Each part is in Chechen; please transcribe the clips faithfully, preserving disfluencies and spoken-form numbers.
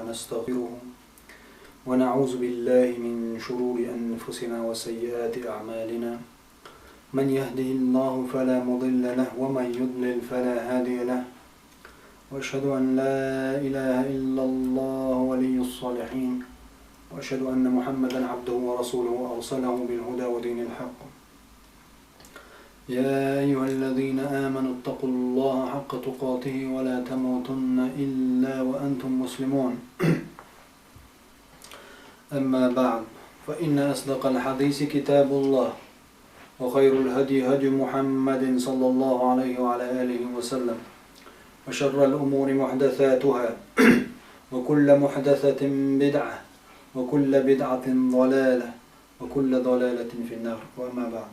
ونستغفره، ونعوذ بالله من شرور أنفسنا وسيئات أعمالنا. من يهده الله فلا مضل له، ومن يضلل فلا هادي له. وأشهد أن لا إله إلا الله ولي الصالحين، وأشهد أن محمدا عبده ورسوله أرسله بالهدى ودين الحق. يا أيها الذين آمنوا اتقوا الله حق تقاته ولا تموتن إلا وأنتم مسلمون. أما بعد، فإن أصدق الحديث كتاب الله، وخير الهدي هدي محمد صلى الله عليه وعلى آله وسلم، وشر الأمور محدثاتها، وكل محدثة بدعة، وكل بدعة ضلالة، وكل ضلالة في النار. وأما بعد.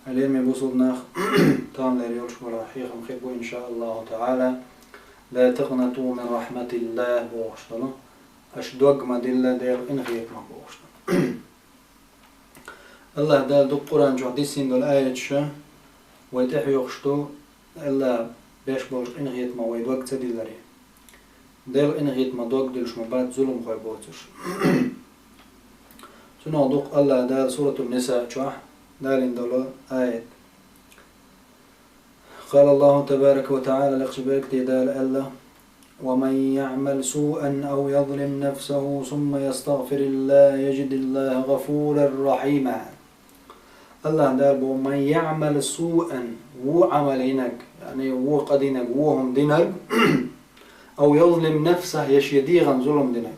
Хьалерме бусулба нах, таханлера йолуш болу хьехам хир бу, иншааллаху таала, «لا تقنطوا من رحمة الله» бохуш долу, аша дог ма дилла Делан къинхетамах бохуш долу. Аллах Дала дукха Къуръан чохь диссина долу аяташ вай тӀехьоьхуш ду, Аллах беш болчу къинхетамах вай дог ца дилларе. Делан къинхетамах дог диллуш ма бац зуламхой боцурш. Цунах дукха Аллах Дала Суратун-Ниса чохь далийна долу аят. قال الله تبارك وتعالى, лекхачу беркате Дала аьлла: «ومن يعمل سوءا أو يظلم نفسه ثم يستغفر الله يجد الله غفورا رحيما». Аллах Дала боху: «من يعمل سوءا», вон Ӏамал йинарг, яъни вон къа динарг, вон хӀума динарг, «أو يظلم نفسه», я шен дегӀан зулам динарг.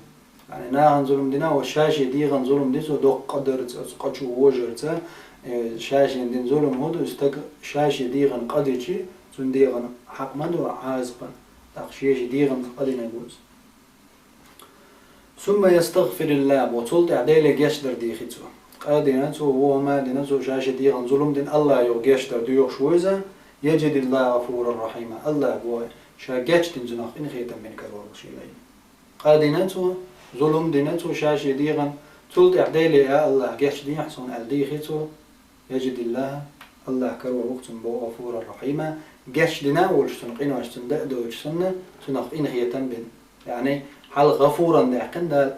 Яъни нахана зулам дина, ва ша шен дегӀан зулам ди цо доккха къа дарца, оцу къа чу вожарца, э, ша шен дина зулам хӀун ду, и стаг ша шен дегӀан къа дичи, цуьнан дегӀан хьакъ ма ду, Ӏазап, тӀаккха шен шен дегӀан къа динарг ву иза. «ثم يستغفر الله», бо, цул тӀаьхьа Деле гечдар дийхи цо. Къа дина цо, вон хӀума дина цо, ша шен дегӀан зулам дина, Аллах юха гечдар доьхуш ву иза, «يجد الله غفورا رحيما», Аллах боху, ша гечдина цунах къинхетам бина карор ву шен лайна. Къа дина цо, зулам дина цо ша шен дегӀан, цул тӀаьхьа Деле: «Я Аллах, гечдехьа суна», аьлла дийхи цо, «يجد الله», Аллах карор ву-кх цунна боху, «غفورا رحيما», гечдина а волуш цунна къинош, цунна дан а доцуш санна, цунах къинхетам бина. Яъни, хьалха «غفورا» даьккхина Дала,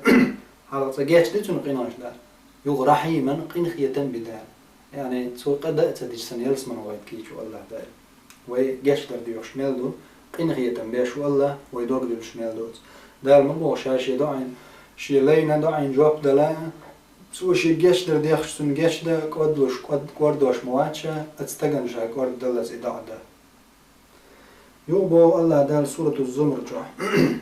хьалха цкъа гечди цунна къинош Дала, юха «رحيما», къинхетам би Дала. Яъни, цо къа дан а ца дича санна, ялсамане гӀайта кийча ву Аллах Дала. Вай гечдар доьхуш мел ду, къинхетам беш ву Аллах, вай дог диллуш мел доцу. Дала ма боху ша шен доӀина, шен лайна доӀина жоп дала, цо шен гечдар дехча цунна гечдан, кӀордалуш кӀорд-, кӀордош ма вац ша, оцу стагана ша кӀордадаллалц и доӀа дан. Юха боху Аллах Дала Сурату Зумар чохь: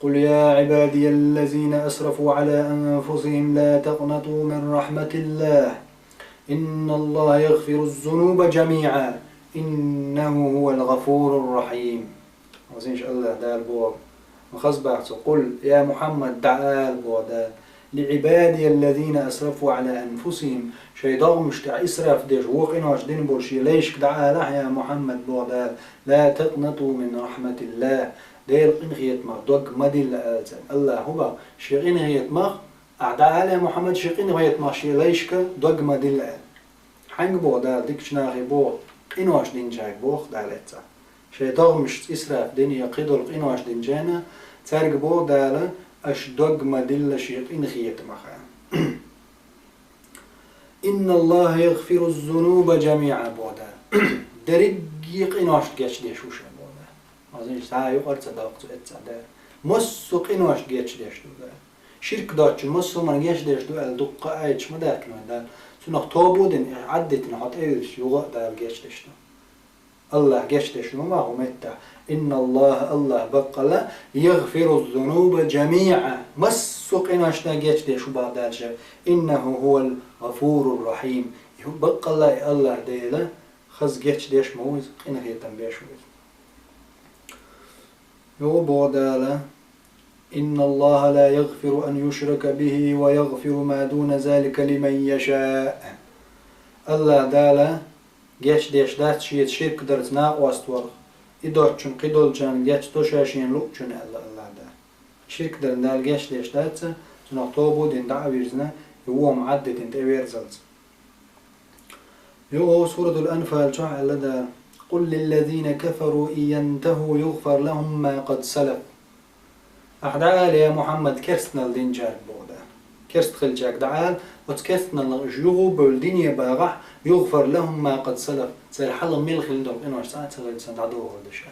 «قل يا عبادي الذين أسرفوا على أنفسهم لا تقنطوا من رحمة الله إن الله يغفر الذنوب جميعا إنه هو الغفور الرحيم». Хьовсийша, Аллах Дала боху, ма хаза боху цо: «قل», я Мухьаммад, дӀаала боху Дала, «لعبادي الذين أسرفوا على أنفسهم», шайн догӀмаш тӀехь исраф деш, вон къинош дина болу шен лайшка дӀаалахь, я Мухьаммад, боху Дала, «لا تقنطوا من رحمة الله», Делан къинхетамах дог ма дилла аьлла царна. Аллах хӀун боху, шен къинхетамах, ахь дӀаала, я Мухьаммад, шен къинхетамах шен лайшка дог ма дилла аьлла. Хьаьнга боху Дала, дикачу нахе боху, къинош динчаьрга боху Дала эццахь. Шайн догӀмашца исраф дина я кхидолу къинош динчарна, цаьрга боху Дала, аша дог ма дилла шен къинхетамах аьлла. «إن الله يغفر الذنوب جميعا», боху Дала. Дерриге къинош гечдеш ву ша, боху Дала. Хьовсийша, цхьа а юкъара ца доккху цо эццахь Дала. Массо а къинош гечдеш ду Дала. Ширк доцучун массо а хӀуманна гечдеш ду аьлла дуккха а аяташ ма даьхкина вайн Дала. Цунах тоба а дина, Ӏад а дитина, хьо тӀевирзича, юха а Дала гечдеш ду. Аллах гечдеш ду ма боху меттехь. «إن الله», Аллах баккъалла, «يغفر الذنوب جميعا», массо а къиношна гечдеш ву боху Дала ша. «إنه هو الغفور الرحيم». И хӀу-, баккъалла и Аллах Дела хаза гечдеш ма ву иза, къинхетам беш ву иза. Юха боху Дала: «إن الله لا يغفر أن يشرك به ويغفر ما دون ذلك لمن يشاء». Аллах Дала гечдеш дац шеца ширк дарца накъост варх, и доцучун кхидолчарна гечдо ша шена луучунна, аьлла Аллах Дала. Ширк дарна Дала гечдеш дац, цунах тоба а дина дӀа а вирзина, и вон хӀума Ӏад а дитина тӀеверзалц. Юха Суратул Анфал чохь аьлла Дала: «قل للذين كفروا إن ينتهوا يغفر لهم ما قد سلف». Ахьа дӀаала, я Мухьаммад, керстанал динчаьрга боху Дала. Керста хилчаьрга дӀаала, оцу керстаналлах уьш юха а бевлла дине багӀахь, «югӀфар лахӀум ма къад салаф», церан хьалха мел хилла долу къинош цкъа а ца хилча санна дӀадохур ду ша.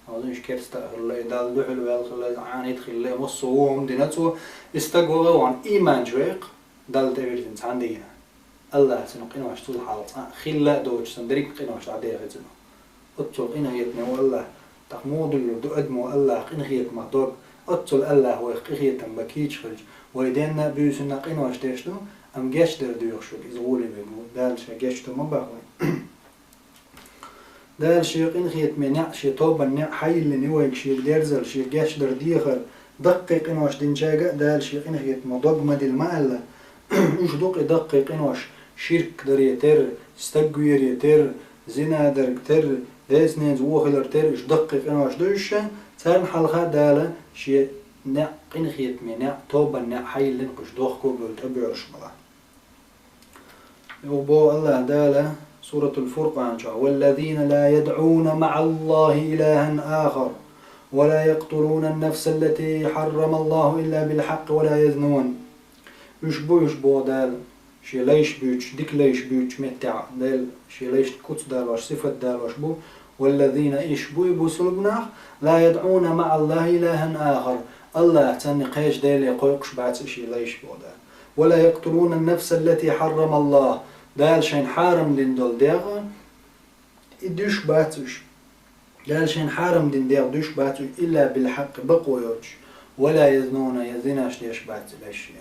Хьовзийша, керста а хилла, и Далла дуьхьал ваьлла хилла, иза Ӏаьнийта хилла, массо а вон хӀума динац цо, и стаг вогӀу вон иман чу векха, Далла тӀевирзина цхьана дийнахь. АллахӀа цуьнан къинош цул хьалха цкъа а хилла а доцуш санна, дерриг а къинош дӀадехира цуьнан. Оццул къинхетаме ву АллахӀ. ТӀаккха муха дуьллур ду адамо АллахӀах къинхетамах дог? Оццул АллахӀа вайх къинхетам бан кийча хилча, вай денна а, буьйсанна а къинош деш ду, амма гечдар доьхуш верг иза гӀоле верг ву. Дала ша гечдо ма баккха вай. Дала Шен къинхетаме неӀ, Шен тобанан неӀ хьайиллина ю вайга, Шега дерзар, Шега гечдар дехар, даккхий къинош динчаьрга а Дала Шен къинхетамах дог ма дилла ма аьлла. Уьш ду-кх и даккхий къинош: ширк даре терра, стаг вере терра, зина дерг терра, деза-неназа вон хилар терра, уьш даккхий къинош ду уьш. Царна хьалха Дала Шен неӀ, къинхетаме неӀ, тобанан неӀ хьайиллина-кх уьш дохко а бевлла тӀебоьлхуш мала. Юха боху АллахӀа Дала Суратул Фуркъан чохь: «والذين لا يدعون مع الله إلها آخر ولا يقتلون النفس التي حرم الله إلا بالحق ولا يزنون». Уьш бу уьш, боху Дала, Шен лайш буьйцуш, дика лайш буьйцучу меттехь, Дала Шен лайшна куц далош, сифат далош бу. «والذين», уьш бу и бусулба нах, «لا يدعون مع الله إلها آخر», АллахӀ санна кхечу Деле кхойкхуш бац и Шен лайш, боху Дала. «ولا يقتلون النفس التي حرم الله», Дала шайна хьарам дина долу дегӀ, и дуьйш бац уьш. Дала шайна хьарам дина дегӀ дуьйш бац уьш, «إلا بالحق», бакъо йоцуш, «ولا يزنون», я зинаш деш бац и лайш.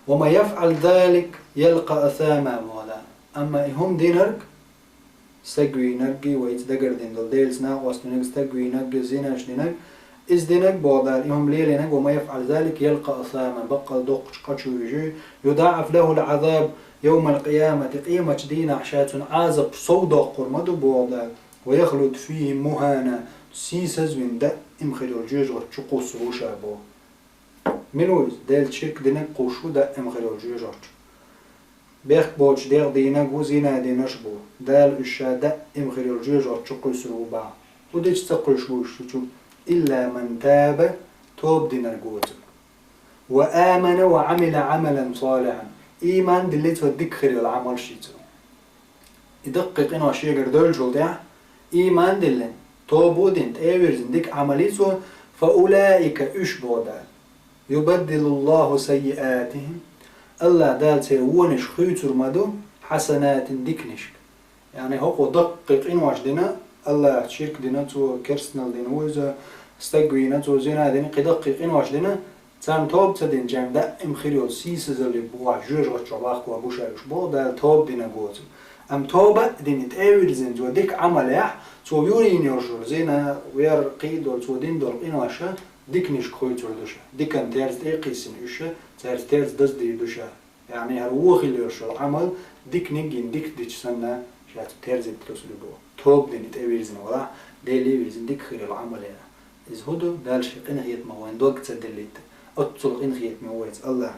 «ومن يفعل ذلك يلق أثاما», боху Дала. Амма и хӀума динарг, стаг вийнарг, вайца дагардина долу Делаца накъост винарг, стаг вийнарг, зинаш динарг, иза динарг, боху Дала, и хӀума лелийнарг, «ومن يفعل ذلك يلق أثاما», баккъал доккхачу къа чу вуьжу, «يضاعف له العذاب يوم القيامة», къематчу дийнахь ша цунна Ӏазап сов доккхур ма ду, боху Дала, «ويخلد فيه مهانا», сийсазвина даима хир йолу жоьжахати чу кхуссур ву ша, боху. Мила ву иза? Делаца ширк динарг кхуссуш ву даима хир йолу жоьжахати чу. Бехк боцуш дегӀ дийнарг ву, зина динарш бу. Дала уьш ша даима хир йолу жоьжахати чу кхуьссур ву боху. ХӀун дича ца кхуьссуш бу уьш цу чу? «إلا من تاب», тоба динарг воцург. «وآمن وعمل عملا صالحا», ийман диллина цо, дика хир йолу Ӏамалш йина цо. И даккхий къинош шегара девллачул тӀаьхьа, ийман диллина, тоба а дина, тӀе а вирзина, дика Ӏамал йина цо, «فأولئك», уьш, боху Дала, «يبدل الله سيئاتهم», АллахӀ Дала церан вонаш хуьйцур ма ду, «حسنات», диканашка. Яъни хӀокхо даккхий къинош дина, АллахӀаца ширк дина цо, керстанал дина ву иза, стаг вийна цо, зина дина, кхин даккхий къинош дина, царна тоба ца динчарна даима хир йолу сийсазаллин бухахь жоьжахати чохь ваккхаван бу ша уьш, боху Дала, тоба динарг воцург. Амма тоба а дина, и тӀе а вирзина цо дика Ӏамалехь, цо юрийна йолуш йолу зина, вер, кхин а долу цо дина долу къинош диканашка хуьйцур ду ша. Диканан терза тӀе а кхиссина уьш, цаьрца терза даздийр ду ша. Яъни хӀара вон хила йолуш йолу Ӏамал диканиг йина, дика дича санна, ша цу терза тӀе тосур ду боху. Тоба дина тӀе вирзина валахь, Деле вирзина дика хир йолу Ӏамал яра. Иза хӀун ду? Дала шен къинхетамах вайн дог ца диллийта. Оццул къинхетаме ву вайца АллахӀ.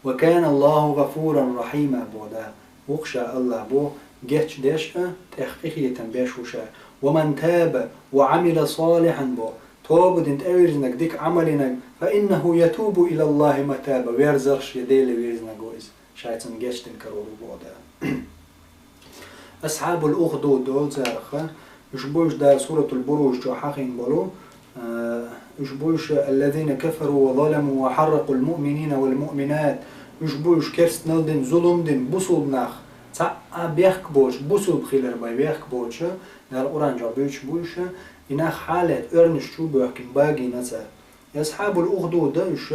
«وكان الله غفورا رحيما», боху Дала. Ву-кх ша АллахӀ боху, гечдеш а, тӀех къинхетам беш ву ша. «ومن تاب وعمل صالحا», боху. Тоба дина тӀевирзинарг, дика Ӏамал йинарг, «فإنه يتوب إلى الله متابا», верзарш я Деле вирзинарг ву иза, шайца гечдина карор ву боху Дала. Асхьабул Ухдуд олу царах, уьш бу уьш Дала Суратул Буруж чохь хьахийна болу, а, уьш бу уьш, «الذين كفروا وظلموا وحرقوا المؤمنين والمؤمنات», уьш бу уьш керстанал дина, зулум дина, бусулба нах, цхьа а бехк боцуш, бусулба хилар бен бехк боцуш, Дала Къуръан чохь буьйцуш бу уьш, и нах хьалет оьрнаш чу а боьхкина багийна цара. И Асхьабул Ухдуд уьш,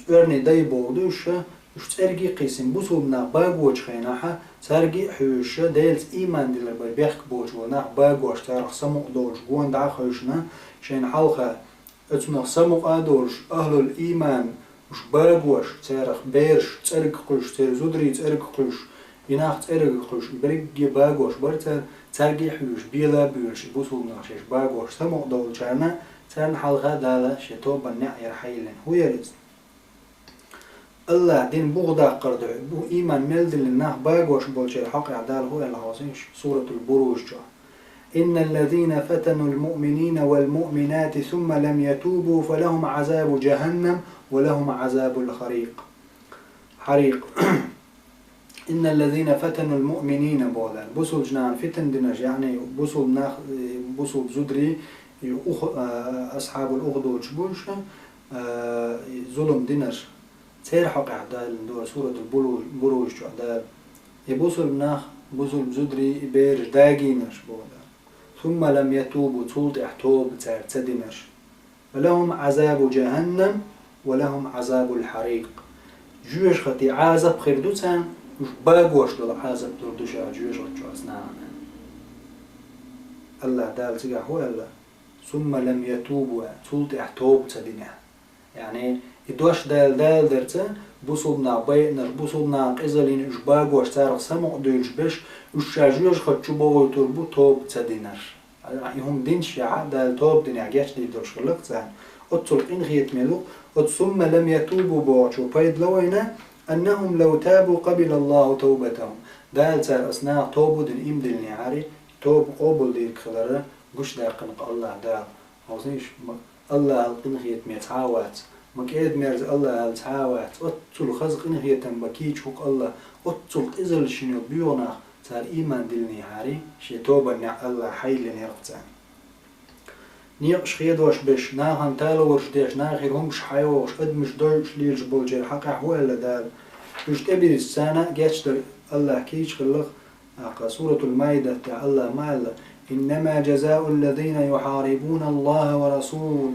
оьрнийн дай боху ду уьш, уьш цӀерга а кхиссина, бусулба нах багочу хенахь, цаьрга а хьуьйсуш, Делаца ийман дилар бен бехк боцуш болу нах багош, царах самукъа долуш, гондӀа а хевшина, шайна хьалха оцунах самукъа а долуш, ахьлул ийман, уьш багош, царах бераш цӀерга кхуьйсуш, церан зударий цӀерга кхуьйсуш, и нах цӀерга кхуьйсуш, берриге багош бара цара, цаьрга а хьуьйсуш, бела а буьйлуш, и бусулба нах шаьш багош самукъа долчарна, царна хьалха Дала шен тобанан неӀ яра хьайиллина. ХӀун яра иза? АллахӀ дин бухадаккхар дуьхьа, бу-, ийман мел диллина нах багош болчеран хьокъехь Дала хӀун аьлла хьовсийша Суратул Буруж чохь? إن الذين فتنوا المؤمنين والمؤمنات ثم لم يتوبوا فلهم عذاب جهنم ولهم عذاب الحريق. حريق. إن الذين فتنوا المؤمنين боху Дала. Бусулба нахана фитна динарш, яъни бусулба нах, э, бусулба зударий, э, ух-, э, асхьабул ухдуд болуш, э, зулам динарш. Церан хьокъехь Дала ду Суратул Буру-, Буруж чохь Дала. И бусулба нах, бусулба зударий, и бераш дагийнарш боху Дала. ثم لم يتوبوا, цул тӀаьхьа тоба цара ца динарш. فلهم عذاب جهنم ولهم عذاب الحريق. Жоьжахати Ӏазап хир ду царна, уьш багош долу Ӏазап лур ду ша жоьжахати чу оцу нахана. Аллах Дала цигахь хӀун аьлла? ثم لم يتوبوا, цул тӀаьхьа тоба ца динехь. Яъни, и дош Дала даладарца, бусулба нах байинарш, бусулба нахана къизаллина уьш багош, царах самукъадуьйлуш берш, уьш ша жоьжахати чу бохуьйтур бу тоба ца динарш. И хӀума динчу шехьа Дала тоба динехь гечдийр долуш хилла-кх царна. Оццул къинхетаме ду, оцу ثم لم يتوبوا бохучо пайда ло вайна, أنهم لو تابوا قبل الله توبتهم. Дала цара оцу наха тоба дина иман диллинехьара, тоба къобалдийриг хилар гучудаьккхина-кх Аллах Дала. Хьовсийша, ма Аллахьал къинхетаме цхьа а вац, ма кӀеда-мерза Аллахьал цхьа а вац, оццул хаза къинхетам бан кийча ву-кх Аллах, оццул къизаллаш йина йолу боьха нах, цара иман диллинехьара, шен тобанна Аллах хьайиллинера-кх царна. Некъаш хедош берш, нахана талораш деш, нахера хӀумаш хьайогӀуш, адамаш дойуш лелаш болчеран хьокъехь хӀун аьлла Дала? Уьш тӀебирзича царна а гечдар Аллах кийча хилла-кх, ТӀаккха Суратул Маидат тӀехь Аллах ма аьлла: إنما جزاء الذين يحاربون الله ورسوله.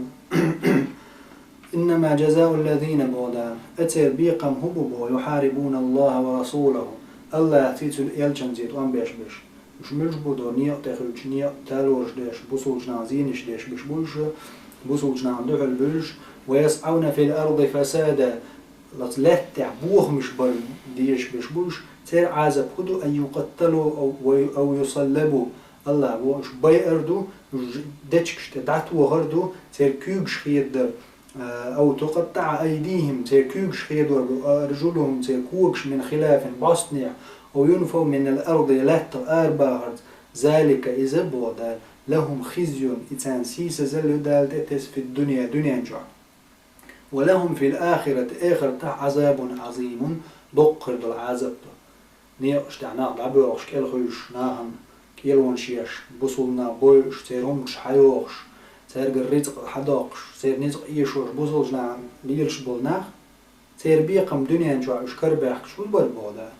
إنما جزاء الذين боху Дала. Церан бекхам хӀун бу боху, يحاربون الله ورسوله. Аллахций, цуьнан элчанций тӀом беш берш. Уьш муьлш бу до, некъа тӀе хуьлуш, некъа талораш деш, бусулчу нахана зенаш деш берш бу уьш, бусулчу нахана дуьхьал буьллуш, ويسعون في الأرض فسادا. Оцу лаьтта тӀехь бохамаш бар дезаш берш бу уьш, церан Ӏазап хӀун ду, أن يقتلوا أو، أو يصلبوا. Аллах боху, уьш байар ду, уьш дечигаш тӀе дӀатохар ду, церан куьйгаш хедар, а, أو تقطع أيديهم, церан куьйгаш хедор ду, وأرجلهم, церан когаш, من خلاف, бӀостанехь, أو ينفوا من الأرض, лаьттах арабахарца, ذلك, иза боху Дала, لهم خزي, и царна сийсазалла ю Дала тӀе тесна, في الدنيا, дуьнен чохь. ولهم في الآخرة, эхартахь, عذاب عظيم, доккха хир долу Ӏазап ду. Некъаш тӀехь нах дӀабоьлхуш, кӀелхуьйсуш, нахана кӀелонаш еш, бусулба нах бойуш, церан хӀуманаш хьайохуш, цаьргара рицкъ хьадоккхуш, церан ницкъ эшош, бусулчу нахана лелаш болу нах, церан бекхам дуьнен чохь уьш карабаьхкаш хӀун бара боху Дала?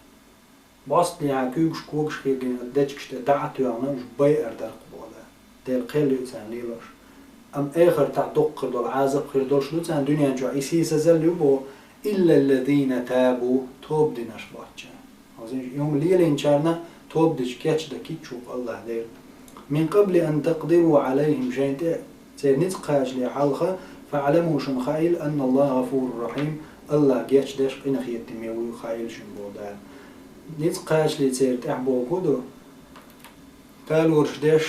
БӀостанехьа куьйгаш, когаш хилла дечигаш тӀе дӀа а тоьхна, уьш байар дара-кх боху Дала. Дела кхел ю царна лелош. Амма эхартахь доккха хир долу Ӏазап хир долуш ду царна дуьнен чохь, и сийсазалла ю боху, إلا الذين تابوا, тоба динарш боцчарна. Хьовсийша, и хӀума лелийначарна тоба дича кечдан кийча ву-кх Аллах Дела. من قبل أن تقدروا عليهم, шайна тӀе церан ницкъ кхачале хьалха, فاعلموا, шуна хаийла, أن الله غفور رحيم, Аллах гечдеш, къинхетаме ву хаийла шуна боху Дала. Ницкъ кхачале церан тӀехь боху хӀун ду? Талораш деш,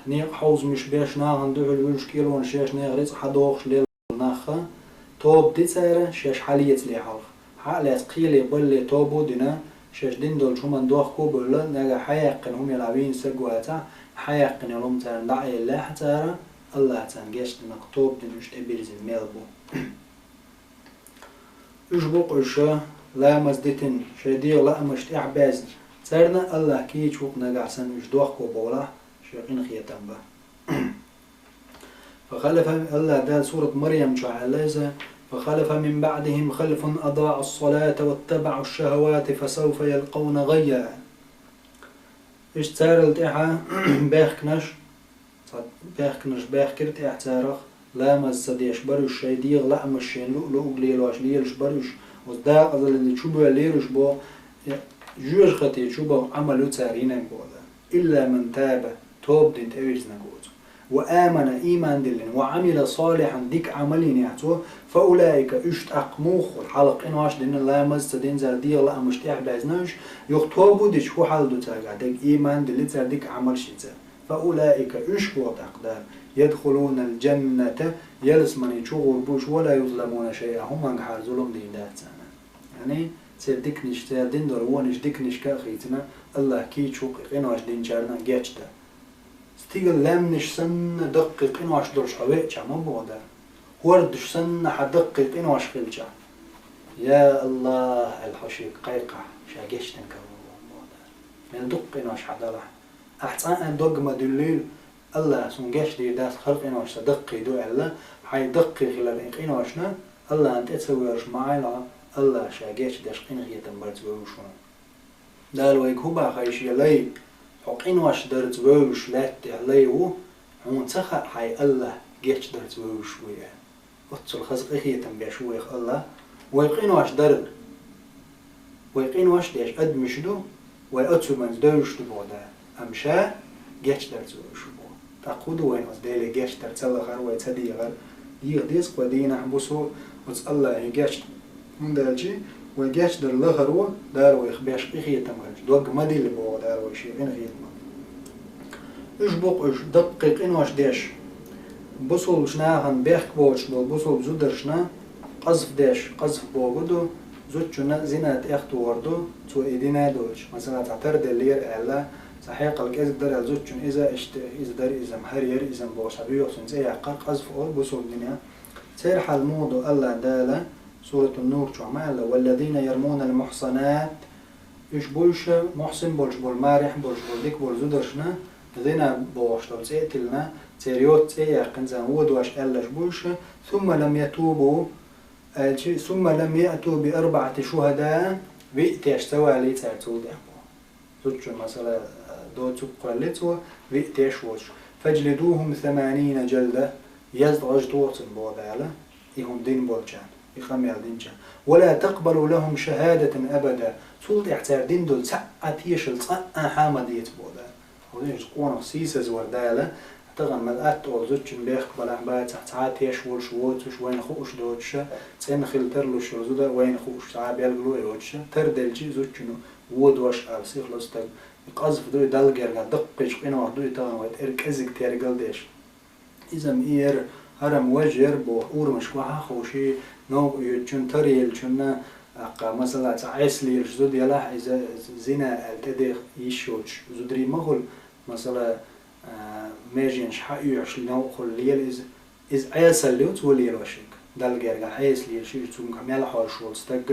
некъа хьовзамаш беш, нахана дуьхьал вуьллуш, кӀелонаш еш, нехан рицкъ хьадохуш лелла нах, тоба ди цара шаьш хьалецале хьалха. Хьа а лаьцна кхеле-балле тоба а дина, шаьш дина долчу хӀуманна дохко а бевлла, нагахь хьаяьккхина хӀума елахь вийна стаг вацахь, хьаяьккхина йолу хӀума царна дӀа а еллехь цара, Аллах царна гечдина-кх, тоба дина уьш тӀебирзина мел бу. Уьш бу-кх уьш, ламаз дитина, шайн дегӀан лаамаш тӀехь а баьзна, царна Аллах кийча ву-кх нагахь санна уьш дохко бовлахь шен къинхетам бан. فخلف, Аллах Дала сурат Марьям чохь аьлла иза: فخلف من بعدهم خلف أضاعوا الصلاة واتبعوا الشهوات فسوف يلقون غيا. Иштта царал тӀаьхьа баьхкинарш, цхьа баьхкинарш баьхкира тӀаьхьа царах, ламаз ца деш бара уьш, шайн дегӀан лаамаш шайна луъ-луъург лелош лелаш бара уьш, оцу декъазаллина чу боьллера уьш боху, жоьжахати чу баха Ӏамал ю цара йинарг боху Дала. إلا من تاب, тоба дина тӀевирзинарг ву цо. وآمن, ийман диллина, وعمل صالحا, дика Ӏамал йинехь цо, فأولئك, уьш тӀаккха муха хуьлу, хьалха къинош а дина, ламаз а ца дина, цара дегӀан лаамаш тӀехь а баьзна уьш, юха тоба а дича, хӀун хьал ду цаьргахь дерг, ийман а диллина, цара дика Ӏамалш йина цара. فأولئك, уьш боху тӀаккха Дала, يدخلون الجنة, ялсамани чу гӀур бу уьш, ولا يظلمون شيئا, хӀумангахьара зулам дийр дац царна. Яъни, церан диканаш, цара дина долу вонаш диканашка а хийцина, Аллах кийча ву-кх къинош динчарна гечдан. Стигал лаьмнаш санна даккхий къинош долуш хьо веача ма боху Дала. ХӀордаш санна хьан даккхий къинош хилча. Я АллахӀ, аьлла хьо шега кхайкхахь, ша гечдина карор ву боху Дала. Мел дукха къинош хьан далахь. Ахь цкъа а дог ма дуьллийла, АллахӀа суна гечдийр дац, хӀара къинош сан даккхий ду аьлла, хьайн даккхий хилар и къиношна, АллахӀана тӀе ца воьруш ма Ӏайла хьо, АллахӀа ша гечдеш къинхетам барца вевзаш ву. Дала вайга хӀун боху, хӀай шен лай, хьо къинош дарца вевзаш лаьттахь лай ву, хьуна ца хаьа хьайн АллахӀ гечдарца вевзаш вуй аьлла. Оццул хаза къинхетам беш ву вайх АллахӀ, вай къинош дарна. Вай къинош деш адамаш ду, вай оццуганца девзаш ду боху Дала, амма ша гечдарца вевзаш ву боху. ТӀаккха хӀун ду вайна оцу Деле гечдар ца лахар, вай ца дехар? Деха деза-кх вай дийнахь, бусу оцу АллахӀе гечдар. ХӀунда аьлча вай гечдар лахаро Дала вайх беш къинхетам хилча, дог ма дилла боху Дала вай шен къинхетамах. Уьш бу-кх уьш, даккхий къинош деш, бусулбачу нахана бехк боцуш болу бусулба зударшна къазф деш, къазф бохург ду, зудчунна зина тӀехтохар ду, цо и дина а доцуш, масала, цхьа тара деллера аьлла, цхьа хьекъал кӀезиг дара аьлла зудчун иза, иштта иза дара иза-м, хӀара яра иза-м бохуш, цхьа боьха цуьнан цӀе яккхар къазф олу бусулба дине. Церан хьал муха ду, АллахӀ Дала Суратун-Нур чохь ма аьлла: «والذين يرمون المحصنات». Уьш бу уьш, мухьсин болуш болу, марехь болуш болу, дика болу зударшна, зина бохуш долу цӀе а тиллина, церан йоцу цӀе а яьккхина, царна водош аьлларш бу уьш, «ثم لم يتوبوا», аьлча, «ثم لم يأتوا بأربعة شهداء», виъ теш ца валий цара цул тӀаьхьа боху. Зудчун, масала, доцург кхоьллий цо, виъ теш воцуш. «فاجلدوهم ثمانين جلدة», езткъа гӀаж тоха цунна боху Дала, и хӀума дина болчарна, и къамел динчарна. «ولا تقبلوا لهم شهادة أبدا», цул тӀаьхьа цара дина долу цхьа а тешалла цкъа а хьа ма деца боху Дала. Хьо везаш къонах сийсазвар Дала, тахана мел атта олу зудчун бехк балахь бацахь, цхьа а теш волуш воцуш, вайна хууш доцуша, цӀена хила тарлуш йолу зуда вайна хууш, цхьа а билгало йоцуша, тара делчи зудчуьнан водош аьлла сихло стаг. И къазф ду, и Далла гергахь даккхийчу къинойх ду, и тахана вай тӀера кӀезиг тергал деш. Иза-м и яра, хӀара-м важа яра боху, урамашка вахьа а ховший, новкъа оьцучунна, тара еллачунна, аккха, масала, цхьа Ӏеса лелаш зуда ялахь, иза зина аьлла тӀедеха йиш йоцуш зударий ма хуьлу, масала, а, меженаш хьаоьхуш новкъа хуьлу лела иза. Иза Ӏесалла ю цо лелош ерг. Далла гергахь Ӏеса лелаш ю, цуьнга мел хьожуш волу стаг,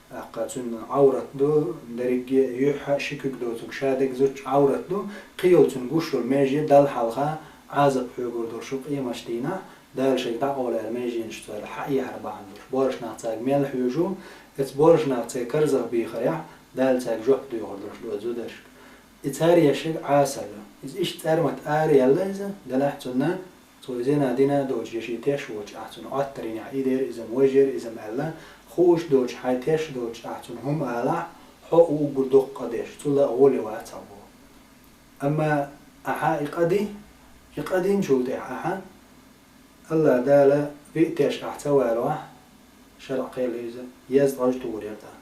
аккха, цуьнан Ӏаврат ду, дерриге а юьхь а, ши куьг доцург ша дерг зудчун Ӏаврат ду, кхин йолу цуьнан гуш йолу меже Далла хьалха Ӏазап хьоьгур долуш ю къематдийнахь, Дала шайга дӀакъовла аьлла меженаш цара хьаэхьар бахьана долуш. Боьрша нах цаьрга мел хьоьжу, эцу боьрша нах церан карзах бийхарехь, Дала цаьрга жоп доьхур долуш ду оцу зударшка. И цара еш ерг Ӏесалла ю. Иза иштта цӀармат ара яьлла иза, делахь цунна, цо зина дина а доцуш, я шен теш воцуш ахь цунна Ӏоттар йинехь, и дера иза-м, важа яра иза-м аьлла, хууш доцуш, хьайн теш доцуш ахь цунна хӀума алахь, хьо уггар доккха къа деш, цул а гӀоле вац хьо боху. Амма ахьа и къа ди, и къа динчул тӀаьхьа ахьа, АллахӀ Дала виъ теш ахь ца валахь, шарӀ кхел иза, езткъа гӀаж тухур яра тӀаккха.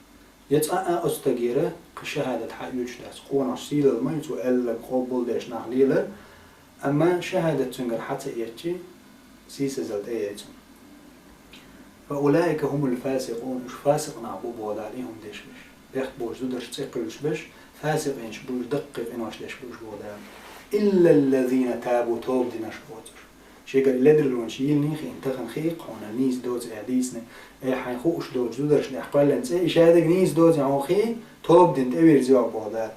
Я цкъа а оцу стагера кхин шахӀадат хьаоьцуш дац, къонахчун сийлалла ма ю цо аьлларг къобалдеш нах лелар, амма шахӀадат цуьнгара хьа ца эцчи, сийсазалла тӀеяй цунна. «فأولئك هم الفاسقون», уьш фасикъ нах бу боху Дала, и хӀума деш берш. Бехк боцу зударш цӀе кхуьйлуш берш, фасикъинаш бу уьш, даккхий къинош деш бу уьш боху Дала. «إلا الذين تابوا», тоба динарш боцурш. Шегара и ледарлонаш йийланий хиъна, тахана хии-кх хьуна, нийса доцу аьлла дийцина, э, хьайн хууш доцу зударшна тӀехь кхоьллина цӀе, и шадерг нийса доций хьуна хии, тоба дина тӀевирза йогӀу боху Дала.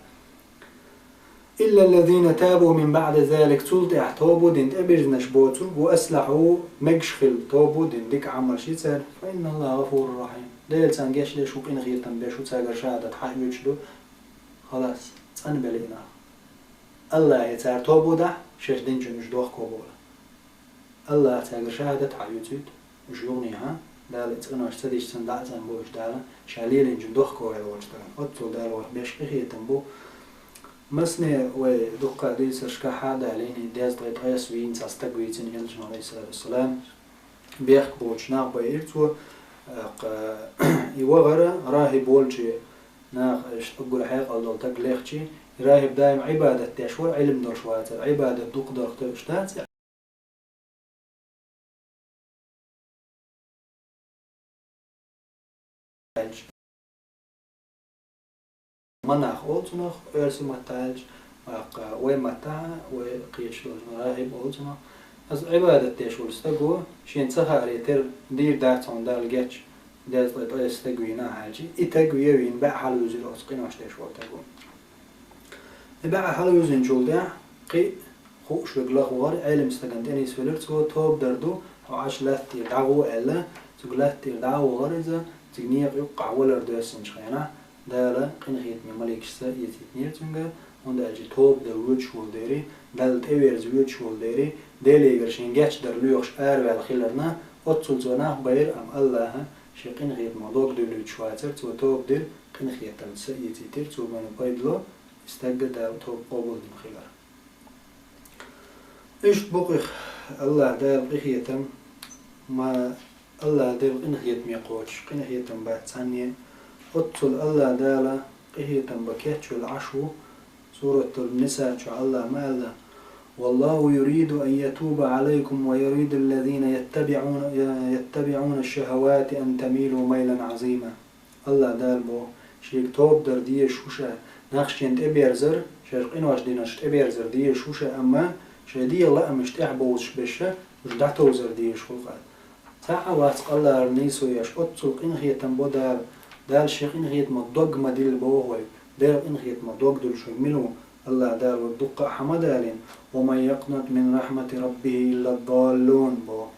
«إلا الذين تابوا من بعد ذلك», цул тӀаьхьа тоба дина тӀебирзинарш боцург, «وأصلحوا», мегаш хилла тоба дина, дика Ӏамалш йи церан, «فإن الله غفور رحيم». Дела царна гечдеш ву, къинхетам беш ву, цаьргара шахӀадат хьаоьцуш ду. Халас, цӀанбелла и нах. АллахӀе цара тоба дахь, шаьш динчунна уьш дохко боху. АллахӀа цаьргара шахӀадат хьаоьцуьйту, уьш юханехьа, Дала и къинош ца дича, цунна дӀа а цӀанбо уьш Дала, ша лелийначунна дохко ваьлла волчу стагана. Оццул Дала вайх беш къинхетам бу. Масане вай дуккха а дийцаршкахь а далийна, и дезткъе ткъайоьсна вийна цхьа стаг вийцина Элчано, Ӏалайхиссалату вассалам, бехк боцуш нах байира цо, а, кха, и вахара рахӀиб волчу наха, иштта уггар хьекъал долу стаг лехчи, и рахӀиб даим Ӏибадат деш вара, Ӏилма долуш вацара, Ӏибадат дукха дарх тевш дац, аьлча. Монах олу цунах, оьрсийн маттахь аьлча, ТӀаккха вай маттахь, вай кхеташ долчу нахе хӀиба олу цунах. Аса Ӏибадат деш волу стаго, шен ца хааре тера дийр дац хьуна Далла геч, дезткъе ткъе стаг вийна а хьаьжчи, и стаг вен а вийна, баьӀ хьалавуьзира оцу къинош деш волу стаго. И баьӀ хьалавуьзинчул тӀаьхьа кхин а хууш верг лахвахара, Ӏелам стагана тӀе нисвелира цо, тоба дар ду, хьо Ӏаш лаьтта тӀера дӀагӀо аьлла, цуьнга лаьтта тӀера дӀа а вахара иза, цига некъа юккъахь валар доьссинчу хенахь, Дала къинхетаме маликашца эцийтинера цуьнга, хӀунда аьлча тоба дан воьдуш волу дерий, Далла тӀеверза воьдуш волу дерий, Делегара шен гечдар лоьхуш араваьлла хиларна, оццул цо нах байра, амма Аллаха шен къинхетамах дог дуьллуьйтуш вацара, цо тоба дира, къинхетамца эцийтира, цо бина пайдало, и стагга Дала тоба къобалдина хилар. Иштта бу-кх Аллаха Дала къинхетам, ма Аллаха Дала къинхетаме кхочуш, къинхетам бац цхьанне а. Оццул Аллаха Дала къинхетам бан кечвелла Ӏаш ву, Суратул Ниса чохь Аллаха ма аьлла: «Валлаху юриду ан ятуба Ӏалайкум ва юриду аллазина яттабиӀуна, яттабиӀуна шахавати ан тамилу майлан Ӏазима». Аллаха Дала боху, шега тоба дар дезаш ву ша, нах шена тӀеберзар, шаьш къинош динарш тӀеберзар дезаш ву ша, амма шайн дегӀан лаамаш тӀехь бовзуш берш уьш дӀатовзар дезаш хуьлу-кх. Цхьа а вац къаллалар нийсо еш, оццул къинхетам бо Дала. Дала шен къинхетамах дог ма дилла боху вайга. Делан къинхетамах дог дуьллуш верг мила ву? Аллаха Дала вайга дуккха а хьан ма далийна: «Ва ман якънату мин рахьмати раббихи илла даллун», – боху.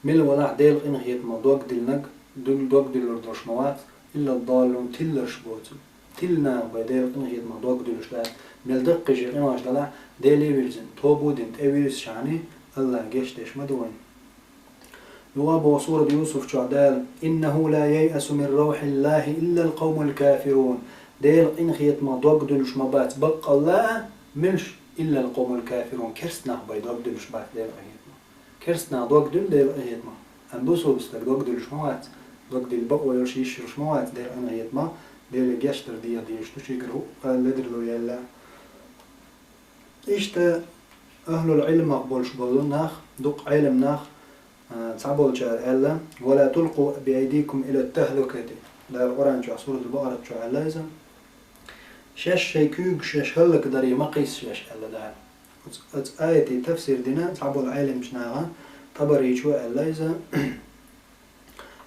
Мила валахь Делан къинхетамах дог диллинарг, дуьл-, дог дуьллур долуш ма вац, илла даллун, тилларш боцург. Тилла нах бен Делан къинхетамах дог дуьллуш дац. Мел даккхий шен къинош далахь, Деле а вирзина, тоба а дина, тӀевирзичхьана, Аллаха гечдеш ма ду вайна. Юха а боху сурат Юсуф чохь Дала: «Иннаху ла яйъасу мин равхиллахи иллал къавмул кафирун». Делан къинхетамах дог дуьллуш ма бац баккъалла а, муьлш, иллал къавмул кафирун, керста нах бен дог дуьллуш бац Делан къинхетамах. Керста нах дог дуьллу Делан къинхетамах, амма бусалба стаг дог дуьллуш ма вац. Дог дилла бакъо йолуш, йиш йолуш ма вац Делан къинхетамах, Деле гечдар деха дезаш ду, шегара хӀуъа ледарло яьлла. Иштта ахӀлул Ӏилмах болуш болу нах, дукха Ӏелам нах, а, цхьаболчара аьлла: «Ва ла тулкъу би айдикум ила тахлукати». Дала Къуръан чохь, Суратул Бакъарат чохь аьлла иза: «Шаьш шайн куьйгаш шаьш хӀаллакдаре ма кхисса шаьш», – аьлла Дала. Оцу, оцу аятийн тафсир дина цхьаболу Ӏелимчу наха, Табаричо аьлла иза: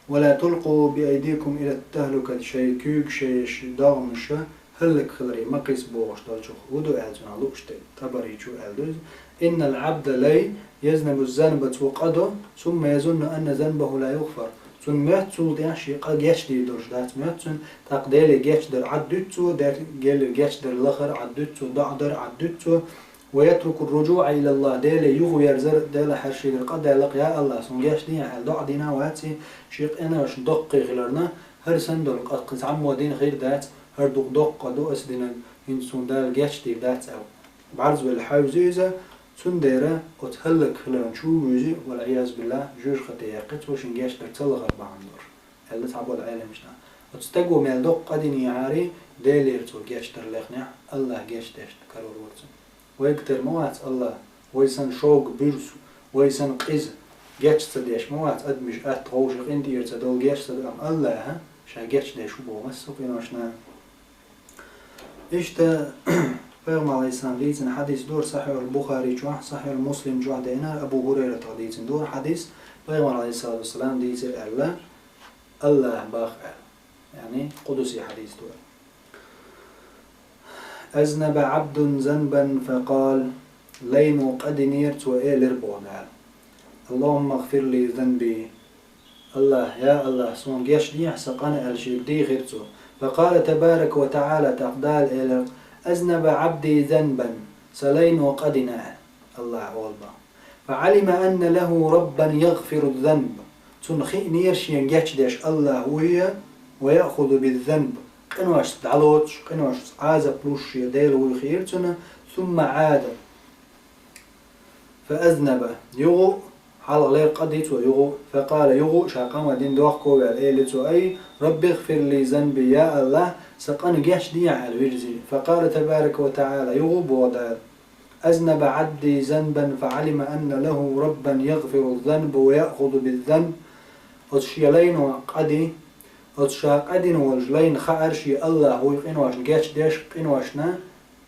«Ва ла тулкъу би айдикум ила тахлукат», шайн куьйгаш, шайн догӀмаш хӀаллакхиларе ма кхисса бохуш долчух хӀун ду аьлла цунах лууш дерг, Табаричо аьлла ду иза: «Иннал Ӏабда ла язнибу занба», цо къа до, «сумма язунну анна занбаху ла югфар». Цунна моьтту цул тӀаьхьа шен къа гечдийр долуш дац, моьтту цунна, тӀаккха Деле гечдар Ӏад дуьту цо, Деле гечдар лахар Ӏад дуьту цо, доӀа дар Ӏад дуьту цо, «Ва ятруку рруджуӀа илаллах», Деле юхаверзар, Дела, хӀара шегара къа даьлла-кх, я Аллах, суна гечдехьа аьлла доӀа дина а вац и, шен къинош доккхий хиларна, хӀара санна долу къа кхин цхьаммо дина хир дац, хӀара дукха доккха къа ду аса динарг, хӀинца суна Дала гечдийр дац аьлла. БӀарзвелла хьаьвзи иза, цундела оцу хӀаллакхиларна чу вуьйзи, валъяьязу биллахӀ, жоьжахате яьккхи цо шен гечдар ца лахар бахьана долуш, аьлла цхьаболу Ӏелимчу наха. Оцу стаго мел доккха къа динехьара, Делера цо гечдар лехнехь, Аллах гечдеш карор вара цунна. Вайга тера ма вац Аллах, вай санна шовга буьрса, вай санна къиза геч ца деш ма вац, адамаш атта вовшийн къинтӀера ца довла геч ца до, амма Аллаха ша гечдеш ву боху массо а къиношна. Иштта, Пайхамар, Ӏалайхиссалам, дийцина хьадис ду-кх Сахьихьул Бухари чохь, Сахьихьул Муслим чохь деана, Абу ХӀурайратах дийцина ду-кх хьадис, Пайхамар, Ӏалайхиссалату вассалам, дийцира аьлла, Аллаха боху аьлла. Яъни, къудси хьадис ду. «Азнаба Ӏабдун занбан факъал», лайно къа динера, цо элира боху Дала: «Аллахумма гфир ли занби». Аллах, я Аллах, суна гечдехьа сан къа аьлла шега дийхира цо. Факъала табарака ва таӀала, тӀаккха Дала элира: «Азнаба Ӏабди занбан», сан лайно къа дина аьлла, Аллах олу боху. «Фа Ӏалима анна лаху раббан ягфиру занб». Цунна хиънера шена гечдеш Аллах вуй, ва яъхузу биззанб. Къиношца дӀалоцуш, къиношца Ӏазап луш шен Дела вуй хиира цунна, сумма Ӏада. Фа азнаба. Юха а, хьалхалера къа ди цо юха а. Факъала, юха а ша къа ма дина дохко а ваьлла, элира цо: «Ай, рабби гфир ли занби, я Аллах, сан къа гечдехьа», аьлла вирзи. Факъала табарака ва таӀала, юха а боху Дала: «Азнаба Ӏабди занбан фа Ӏалима анна лаху раббан ягфиру занб ва яъхузу биззанб». Оцу шен лайно къа ди, оцу ша къа дина волчу лайна хаьара шен Аллах вуй къиношна гечдеш, къиношна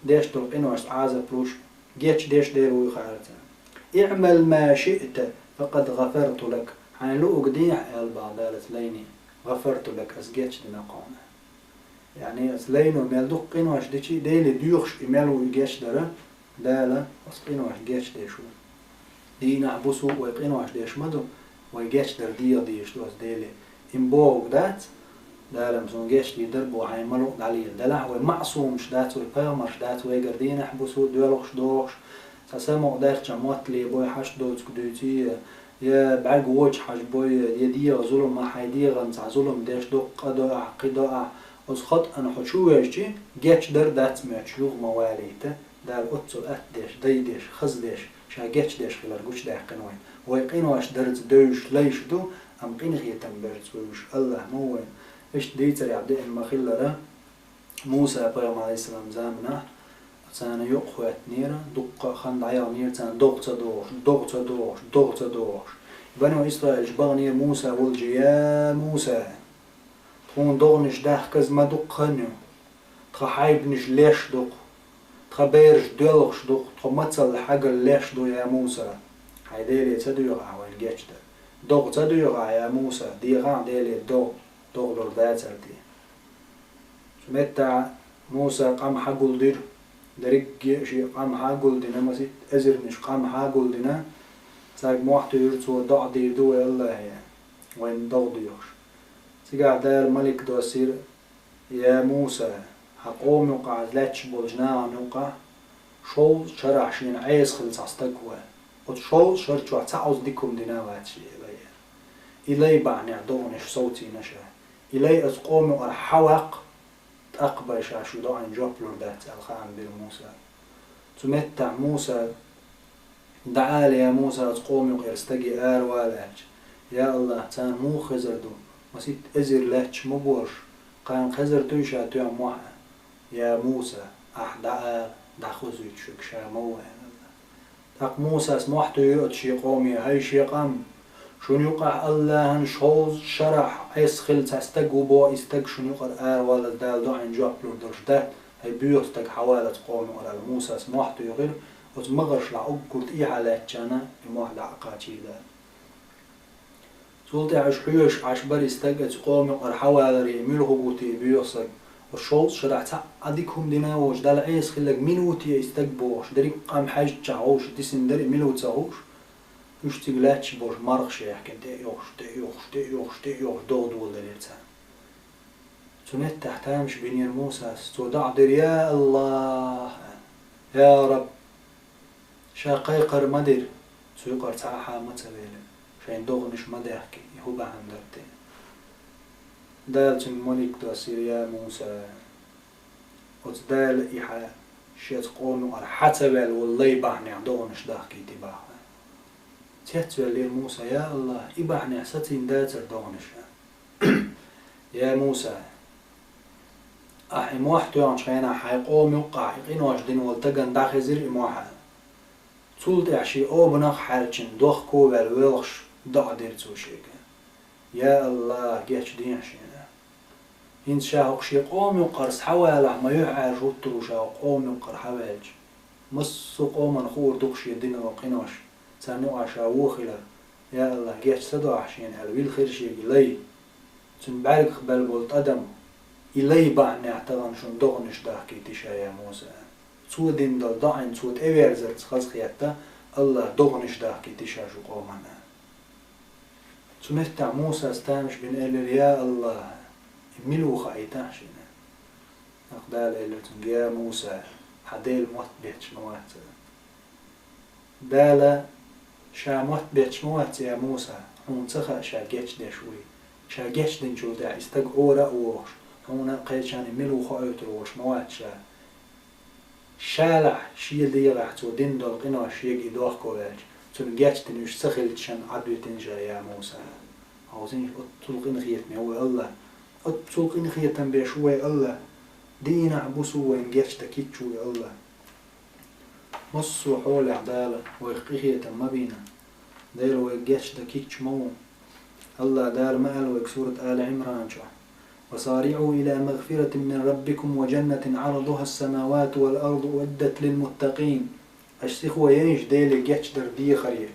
деш долу къиношца Ӏазап луш, гечдеш Дела вуй хаьара царна. «اعمل ما شئت فقد غفرت لك». Хьайна луъург дехьа, аьлла боху Дала цу лайне, «غفرت لك», ас гечдина хьуна. Яъни, ас лайно мел дукха къинош дичи, Деле доьхуш и мел ву и гечдар, Дала ас къинош гечдеш ву. Дийнахь, бусу а вай къинош деш ма ду, вай гечдар дегӀа дийш ду ас Деле. Им бохург дац, Дала-м суна гечдийр дара боху хьайн ма луъу дӀалийла. Делахь вай маъсумаш дац, вай пайхамарш дац, вайгара дийнахь, бусу а доьлхуш, дохуш, цхьа самукъадаьрча моттале бой хьашт доцург дуьйций, я бӀаьрг вочу хьажа бой, я дегӀан зулам, хьайн дегӀан цхьа зулам деш, дуккха а до ахь, кхин до ахь, оцу хатӀана хьо чу вевзачи, гечдар дац моьттуш, юха ма валийта. Дала оццул атта деш, дай деш, хаза деш, ша гечдеш хилар гучудаьккхина вайна. Вай къинош дарца девзаш лайш ду, амма къинхетам берца вевзаш АллахӀ ма ву вайна. Иштта дийцарехь деана ма-хиллара, Муса-пайхамар, Ӏалайхиссалам, заманахь царна юкъахӀоьттинера, дуккха а хан дӀаяханера царна догӀа ца догӀуш, догӀа ца догӀуш, догӀа ца догӀуш. Бану Исраилаш баханера Муса волчу: «Я Муса, тхуна догӀанаш дахказа ма дуккха хан ю. Тхан хьайбанаш леш ду-кх, тхан бераш доьлхуш ду-кх, тхо мацалла хьагалла леш ду, я Муса. Хьайн Деле ца доьху ахь вайна гечдар? ДогӀа ца доьху ахь, я Муса? Дехахь Деле догӀа, догӀалур дацара те?» Цу меттехь Муса къам хьагулдира, дерриге а шен къам хьагулдина, масийтта эзарнаш къам хьагулдина, цаьрга мохь туьйхира цо: «ДоӀа дийр ду вай АллахӀе, вайна догӀа доьхуш». Цигахь Дала малик доссийра: «Я Муса, хьан къоман юккъахь, лаьтташ болчу нахана юккъахь, шовзткъа шарахь шена Ӏеса хилла цхьа стаг ву. Оцу шовзткъа шар чохь цхьа Ӏазап дика хӀума дина а вац шен и лай. И лай бахьанехь догӀанаш совцийна ша. И лай оцу къоман юкъара хьаваккха, тӀаккха бен ша шун доӀанна жоп лур дац», — аьлла хаам бира Муса. Цу меттехь Муса: «ДӀаала, я Муса, оцу къоман юкъара стаге аравала», — аьлча: «Я АллахӀ, царна муха хезар ду? Масийтта эзар лаьтташ ма бу уьш, кхана хезар дуй ша тоьхна мохь?» «Я Муса, ахь дӀаала, дӀахозуьйту шуьга, ша ма ву», — аьлла. ТӀаккха Мусас мохь туьйхира оцу шен къоме: «ХӀай шен къам, шуна юкъахь АллахӀан шовзткъа шарахь Ӏеса хилла цхьа стаг ву боху, и стаг шуна юкъара араваллалц Дала доӀанна жоп лур долуш дац, хӀай боьха стаг, хьавала оцу къоман юкъара», — аьлла, Мусас мохь туьйхира, оцу магӀаршлахь уггар тӀехьа лаьттачарна и мохь дӀа а кхачийра Дала. Цул тӀаьхьа уьш хьоьжуш Ӏаш бара и стаг оцу къоман юкъара хьаваларе, мила хӀу ву те и боьха стаг, оцу шовзткъа шарахь цхьа а дика хӀума дина а воцуш, Далла Ӏеса хилларг мила ву те и стаг бохуш, дерриг а къам хьаьжча хууш, дисина дара и мила ву ца хууш, уьш цига лаьтташ болуш мархаш яьхкина, тӀе а йохуш, тӀе а йохуш, тӀе а йохуш, тӀе а йохуш, догӀа доладелира царна. Цу меттехь тамаш бинера Мусас, цо доӀа дира: «Я АллахӀ, я Раб!» Ша кхайкхар ма дира, цу юкъара цхьа а хьа ма ца велира, шайн догӀанаш ма даьхкира, и хӀун бахьана дара те? Дала цуьнга малик доссийра: «Я Муса, оцу Дала и хьа шен оцу къоман юкъара хьа ца ваьлла волу лай бахьанехь догӀанаш дахкийти боху». Цецвеллера Муса: «Я АллахӀ, и бахьанехь сацийна дацара догӀанаш?» «Я Муса, ахь и мохь тоьхначу хенахь хьайн къоман юккъахь и къинош дина волу дагана дӀахезира и мохь. Цул тӀаьхьа шен обанах а хьаьрчина, дохко а ваьлла воьлхуш, доӀа дира цо шега: „Я АллахӀ, гечдехьа шена“. ХӀинца ша хӀокху шен къоман юккъара схьавалахь, ма юьхьӀаьржа хӀуттур ву ша хӀокху къоман юккъара схьаваьлча. Массо а къоманна хуур ду-кх шен дина долу къинош, царна юкъахь ша вон хилар. Я АллахӀ, геч ца до ахь шена аьлла, вилхира шега и лай. Цуьнан бӀаьргах баьлла болу тӀадам, и лай бахьанехь тахана шуна догӀанаш дахкийти ша, я Муса. Цо дина долу доӀанна цо тӀеверзарца хазахетта, АллахӀа догӀанаш дахкийти ша шун къоманна. Цу меттехь Мусас тамаш бина элира: «Я АллахӀ, и мила ву хаийтахьа шена». ТӀаккха Дала элира цуьнга: «Я Муса, хьан Дела мотт бетташ ма вац». Дала ша мотт бетташ ма вац, я Муса, хьуна ца хаьа ша гечдеш вуй. Ша гечдинчул тӀаьхьа и стаг Ӏора а вогӀуш, хьуна а кхечарна мила ву хоуьйтур волуш ма вац ша. Шалахь, шен дегӀахь цо дина долу къинош шега и дохко ваьлча, цунна гечдина уьш ца хилча шен Ӏад витина ша, я Муса. Хьовсийша, оццул къинхетаме ву АллахӀ. Оццул къинхетам беш ву вай АллахӀ. Дийнахь, бусу вайна гечдан кийча ву и АллахӀ. Массо а хьолехь Дала вайх къинхетам ма бийна. Дела вайга гечдан кийча ма ву. АллахӀ Дала ма аьлла вайга сурат Али Ӏимран чохь: وسارعوا إلى مغفرة من ربكم وجنة عرضها السماوات والأرض أعدت للمتقين. Аша сихо яйша Деле гечдар дехаре,